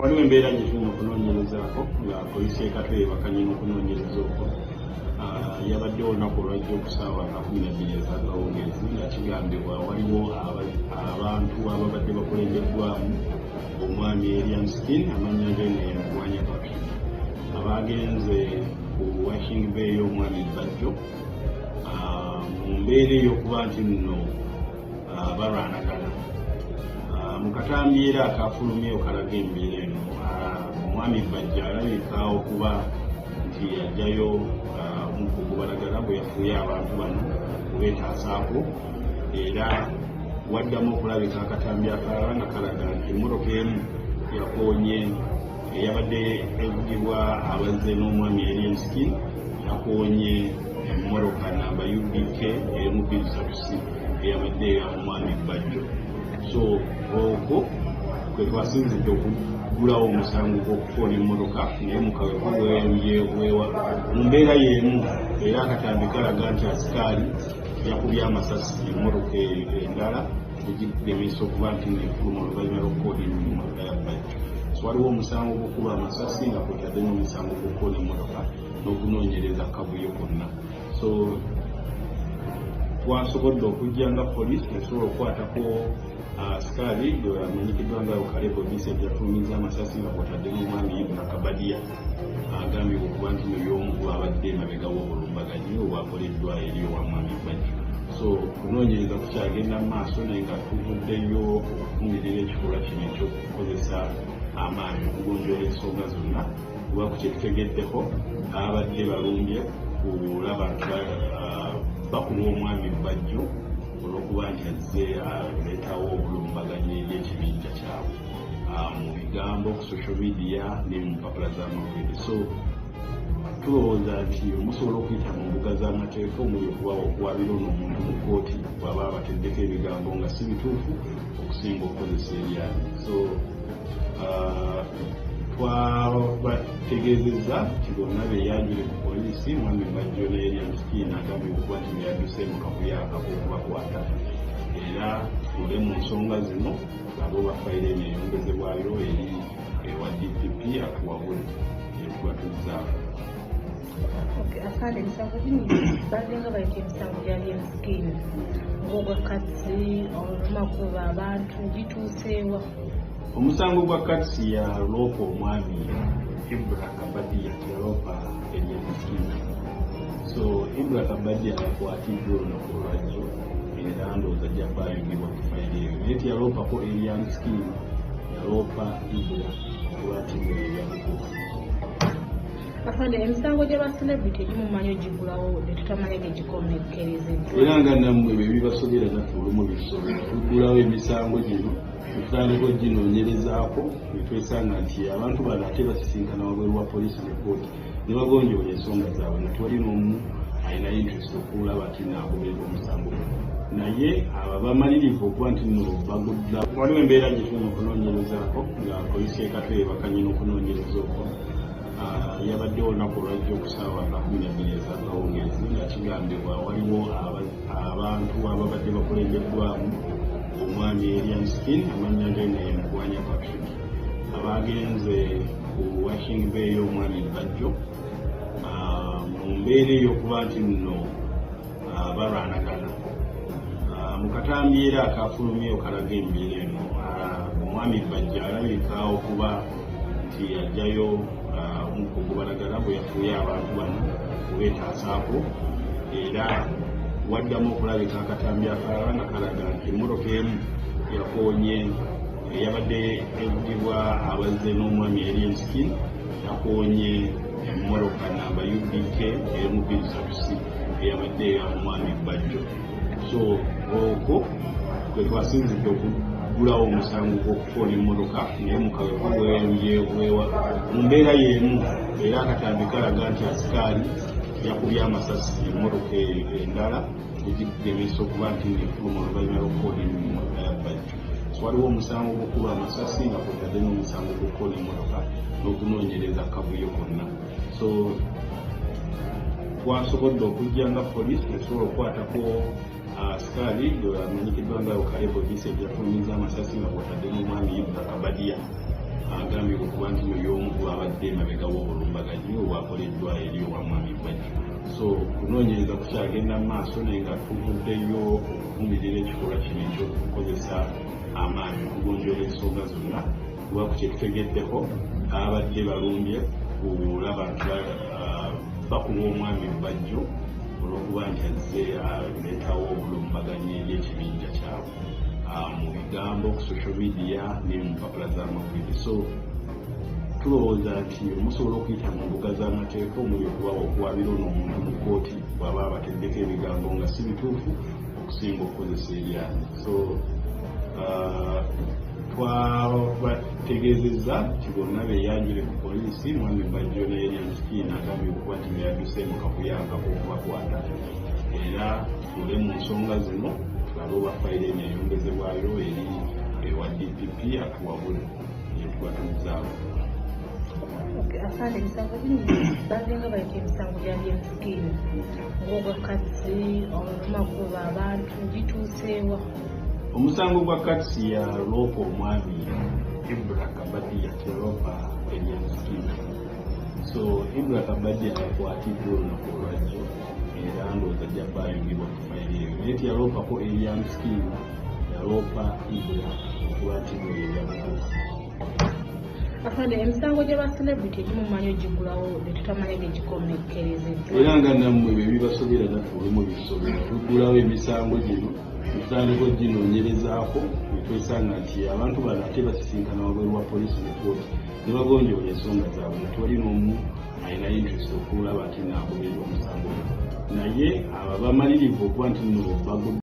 Waliwo embeera gye tuli mu kunoonyerezaako nga poliisi y'e Katwe ebakanye n'okunoonyereza okwo. Yabaddewo olunaku olwajjo ku ssaawa nga 12 ez'akawungeezi nga kigambibwa waliwo abantu ababadde bakulembeddwamu omwami Alien Skin, amannya ge nga ye Mugwanya Patrick, abagenze ku washing bay y'omwami Bajjo mu mbeera ey'okuba nti nno balwanagana. Mu katambi era akafulumye okalaga embeera eno, omwami Bajjo alabika okuba nti yajjayo omukka ogubalagala bwe yafuuye abantu bano okubeetaasaako, era waddamu okulabika akatambi akalala nga kalaga nti emmotoka emu yakoonye eyabadde evugibwa abazze n'omwami Alien Skin, yakoonye emmotoka namba UBK emu 23C eyabadde omwami Bajjo. So okwo kwe twasinzidde okuggulawo omusango gw'okukoona emmotoka, naye mu kaweefube mu mbeera y'emu era akatambi kalaga nti asikaali yakubye amasasi emmotoka endala okugilemesa okuba nti ng'efuluma oluvannyuma lw'okukoona emmotoka ya Bajjo. So waliwo omusango gw'okuba amasasi nga kwotadde n'omusango gw'okukoona emmotoka n'okunoonyereza kavuyo konna. So twasobodde okujja nga poliisi esobola okukwatako asikaali amanyikiddwa nga Kalebo Vincent yafulumiza amasasi nga kwotadde n'omwami Ibra Kabadia agambibwa okuba nti no y'omu ku abadde emabega w'obulumbaganyi obwakoleddwa eri owa mwami Bajjo. So kunoonyereza kukyagenda mu maaso, naye nga tuvuddeyo okuvumirira ekikolwa kino ekyokukozesa amaanyi okugonjoola ensonga zonna, kuba ku kyetutegeddeko abadde balumbye kulaba nti bakuba omwami Bajjo olw'okuba nti azze aleetawo obulumbaganyi eri ekibinja kyabwe mu bigambo ku social media ne mu mpapula z'amawulire. So tulowooza nti musobola okuyita mu mbuga z'amateeka omuli okuba okuwabira ono omuntu mu kkooti bw'aba abateddeko ebigambo nga si bituufu okusinga okukozesa eryanyi. So twabategeezezza nti bonna beeyanjule ku poliisi. Mwami Bajjo ne Alien Skin agambibwa okuba nti yadduse mu kavuyo ak'okubakwata, era tutuule mu nsonga zino abo bafayiro eno eyongezebwayo eri ewa DPP atuwabule etuba tuzzaako. Afande, emisango gino bagenga bayita emisango gya Alien Skin ng'ogwa Katsi olumakuba abantu, gituuseewa? Omusango gwa Katsi yaloopa omwami Ibra Kabadia, yaloopa Alien Skin. So Ibra Kabadia yakwatiddwa olunaku olwajjo era ndowooza ajja kuba ku fayiro eyo, naye teyaloopako Alien Skin, yaloopa Ibra okuba nti yamukuba. Afande, emisango gy'aba celebrity egimumanyi ogigulawo netutamanya gye gikomekkerezeddwa. Era nga nammwe bye bibasobera, naffe olumu bitusobera. Tuggulawo emisango gino netutandika oginoonyerezaako netwesanga nti abantu bano ate basisinkana wabweru wa poliisi ne kooti ne bagonjoola ensonga zaabwe nga tewali n'omu alina interest okulaba nti naagoberera omusango guno, naye abo bamalirivu okuba nti nno bagudda. Waliwo embeera gye tuli mu kunoonyerezaako nga poliisi y'e Katwe ebakanye n'okunoonyereza okwo. Yabaddewo olunaku olwajjo ku ssaawa nga 12 ez'akawungeezi nga kigambibwa waliwo abantu ababadde bakulembeddwamu omwami Alien Skin, amannya ge nga ye Mugwanya Patrick, abagenze ku washing bay y'omwami Bajjo mu mbeera ey'okuba nti nno balwanagana. Mu katambi era akafulumye okalaga embeera eno, omwami Bajjo alabika okuba nti yajjayo omukka ogubalagala bwe yafuuye abantu bano okubeetaasaako, era waddamu okulabika akatambi akalala nga kalaga nti emmotoka emu yakoonye eyabadde evugibwa abazze n'omwami Alien Skin, yakoonye emmotoka namba UBK emu 23C eyabadde omwami Bajjo. So okwo kwe twasinzidde okuggulawo omusango gw'okukoona emmotoka, naye mu kaweefube mu mbeera y'emu era akatambi kalaga nti asikaali yakubye amasasi emmotoka endala okugilemesa okuba nti ng'efuluma oluvannyuma lw'okukoona emmotoka ya Bajjo. So waliwo omusango gw'okuba amasasi nga kwotadde n'omusango gw'okukoona emmotoka n'okunoonyereza kavuyo konna. So twasobodde okujja nga poliisi esobola okukwatako asikaali amanyikiddwa nga Kalebo Vincent yafulumiza amasasi nga kwotadde n'omwami Ibra Kabadia. Agambibwa okuba nti no y'omu ku babadde emabega w'obulumbaganyi obwakoleddwa eri owa Mwami Bajjo. So kunoonyereza kukyagenda mu maaso, naye nga tuvuddeyo okuvumirira ekikolwa kino ekyokukozesa amaanyi okugonjoola ensonga zonna, kuba ku kyetutegeddeko abadde balumbye kulaba nti bakuba omwami Bajjo olw'okuba nti azze aleetawo obulumbaganyi eri ekibinja kyabwe mu bigambo ku social media ne mu mpapula z'amawulire. So tulowooza nti musobola okuyita mu mbuga z'amateeka omuli okubawa okuwabira ono omuntu mu kkooti bw'aba abateddeko ebigambo nga si bituufu, okusinga okukozesa eryanyi. So twabategeezezza nti bonna beeyanjule ku poliisi. Mwami Bajjo ne Alien Skin agambye okuba nti yadduse mu kakuyambako okubakwata, era tutuule mu nsonga zino tulabe oba fayiro eno eyongezebwayo eri ewa DPP atuwabule yetubatuuzaako. Okay, afande, emisango gino bazinga bayita emisango gya byenskin ng'ogwa Kats, olumakuba abantu, gituuseewa? Omusango gwa Kats yaloopa omwami Ibra Kabadia, teyaloopa Alien Skin. So Ibra Kabadia yakwatiddwa olunaku olwajjo, era ndowooza ajja bba ayungibwa ku fayiro eyo, naye teyaloopako Alien Skin, yaloopa Ibra okuba nti no yeyamukuba. Afande, emisango gya ba celebrity egimumanyi ogigulawo netutamanya gye gikomekkerezeddwa? Era nga nammwe bwe bibasobera, naffe olumu bisobera. Tuggulawo emisango gino tutandika oginoonyerezaako netwesanga nti abantu bano ate basisinkana wabweru wa poliisi ne kooti ne bagonjoola ensonga zaabwe, nga tewali n'omu alina interest okulaba nti naagoberera omusango guno, naye abo abamalirivu okuba nti nno bagudde.